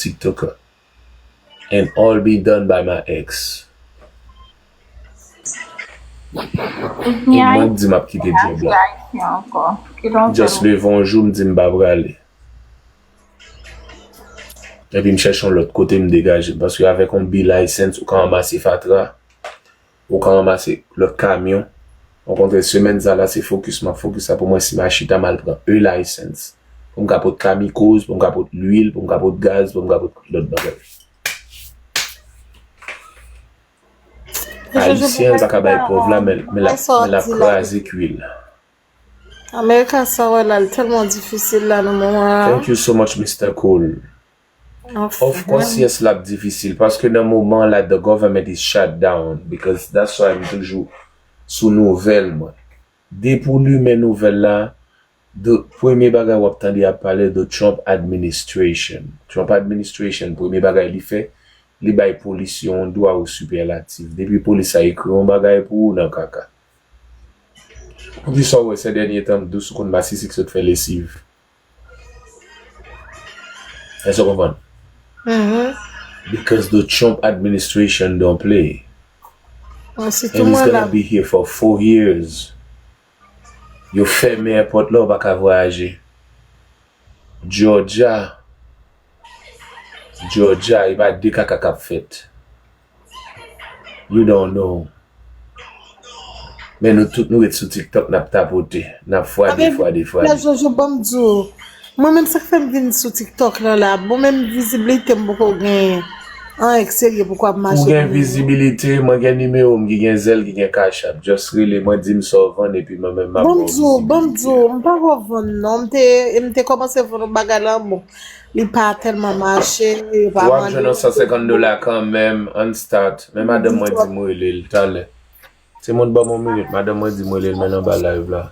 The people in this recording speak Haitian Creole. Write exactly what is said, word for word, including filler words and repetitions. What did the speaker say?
TikToker. And all be done by my ex. If ni E mwen Ayisyen, k di m ap kite a djòb ki la. Ayisyen ankò? Ki lòt Just leve yon jou, m di m pa prale. Epi m chèche yon lòt kote m degaje m. Paske avèk yon B license, ou ka anmase fatra, ou ka anmase lòt kamyon. Ou kontre semèn sa la, se focus m ap focus sa pou mwen si m a chita m al pran e license. Pou m ka pot kamikoz, pou m ka pot lwil, pou m ka pot gaz, pou m ka pot lòt bagay. Ayisyen pa ka bay pòv la, men men l ap men l ap kraze kwi l. America sa wè la, l tèlman difisil la nan moman an. Thank you so much, Mister Cool. Of course, yes, l ap difisil. Paske nan moman la, the government is shut down. Because that's why m toujou sou nouvèl mwen. Depi w limen nouvèl la, the, premye bagay w ap tande ap pale de Trump administration. Trump administration, premye bagay li fè, li bay polis yo yon dwa ou sipèlatif. Depi polis la ekri yon bagay pou ou nan kaka. Poukisa w wè sè dènye tan m dous ou konn masisi k sot fè lesiv? Èske w konprann? Mhm. Because the Trump administration don't play. Mwen sitou And he's mwen la. Gonna be here for four years. Yo fèmen èpòt la, ou pa ka vwayaje. Georgia, Georgia, e pa de kaka k ap fèt. You don't know. Men nou tout nou ret sou TikTok, n ap tapote, n ap fwade, fwade, fwade. Jojo, ban m di w. Mwen menm sa k fè m vin sou TikTok la la. Bon, menm vizibilite m poko gen. Anyen k serye poko ap mache. Ou gen vizibilite, mwen gen nimewo m ki gen zèl, ki gen Cash App. Just rele mwen, di m sa w vann, epi mwen menm m ap Ban ba m w di w, ban m di vizibilite. W, m pa wè w vann non. M te, m te kòmanse vann yon bagay la, bon. Li pa tèlman mache, yo pa W ap mande jwenn yon san senkant dola kanmenm, ann start. Men madanm mwen di m rele l talè. Timoun, ban m yon minit, madanm mwen di m rele l, men l anba live la.